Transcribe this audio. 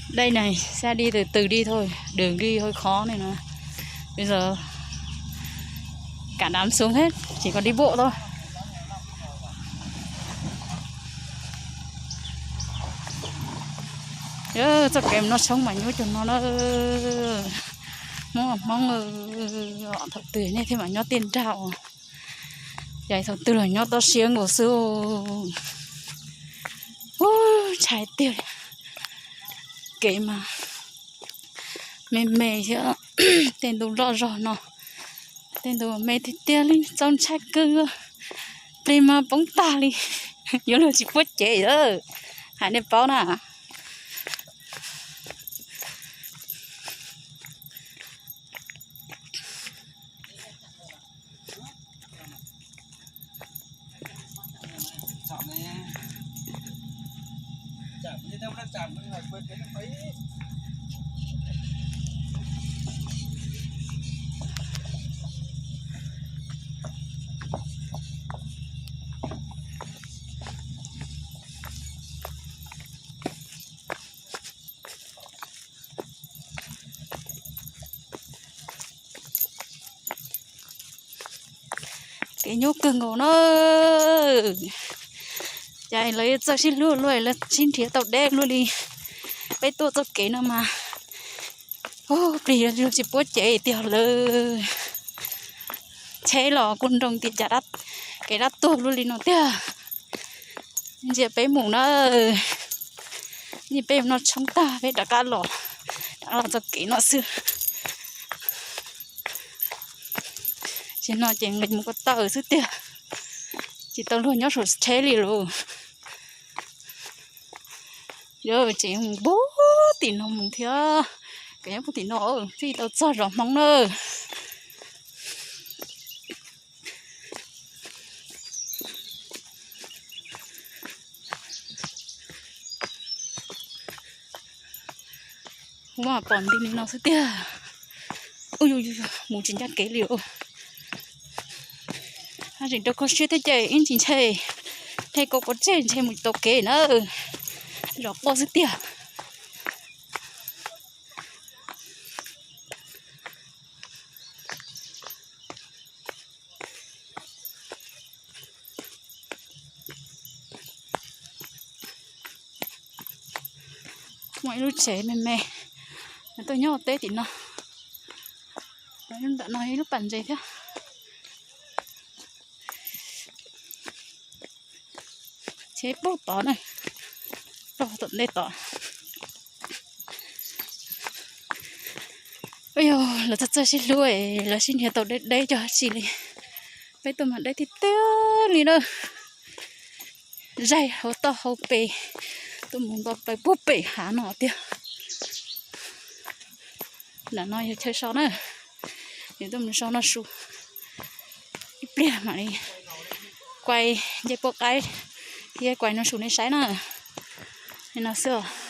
Đây này, xe đi từ từ đi thôi, đường đi hơi khó nên là bây giờ cả đám xuống hết, chỉ còn đi bộ thôi. Txoj kev no tshoob mas nyuaj cuag no na. Hmoob, Hmoob, thaum twg nej thiaj mam nyob tiaj nrag os. Yog thaum twg los nyob toj siab nkaus xwb. Ub, ntshai tiag li. Kev mas me me thiab, tej ntu loj zog no, tej ntu me tiag tiag li, txaus ntshai kawg. Plig mas poob tag li, yuav luag tsis puab cev lawm, hais nej paub na. Kev nyuaj kawg nkaus na. Cas lawv txawj sib hlub luaj, lawv sib nrhiav tau deb luaj li. Peb tuaj txoj kev no mas, plig yuav tsis puab cev tiag lawm. Tsheb los kuj nroo tias cas kev dab tuag luaj li no tiag. Ntsia peb mus na, ntsia peb mus no tshoob tag peb rov qab los, rov qab los txoj kev no xwb. Tsis no ces nqis mus ko taw xwb tiag, tsis tau luag nyob saum tsheb li lawm. Yog tseem mus puag tim no mus thiab, kev nyob puag tim no thiaj tau txog zos Hmoob na. Ua pom nti li no xwb tiag. Mus tsis ncaj kev li. Haj tseem rau kho siab thiab ces ib ntsis ntshe, ntshe koj kov tseg ntshe mus tau kev na. Zos quaj xwb tiag. Muaj ib lub tsev me me, nws tuaj nyob teb tim no. Ntawm no ib lub pas ntses thiab. Tsheb puag tod na, puag tom ntej tod. Yog lawv txawj txawj sib hlub, lawv sib nrhiav tau deb deb cog dab tsi li. Peb tuaj mas deb tiag tiag li na. Zaig hauv toj hauv pes, tuaj mus nto plaws puag pem hav no tiag. Nram no yog chaw so na, yus tuaj mus so noj su ib pliag mam li kuai ncej puab qaib thiab kuai noj su nej saib na. Li no xwb os.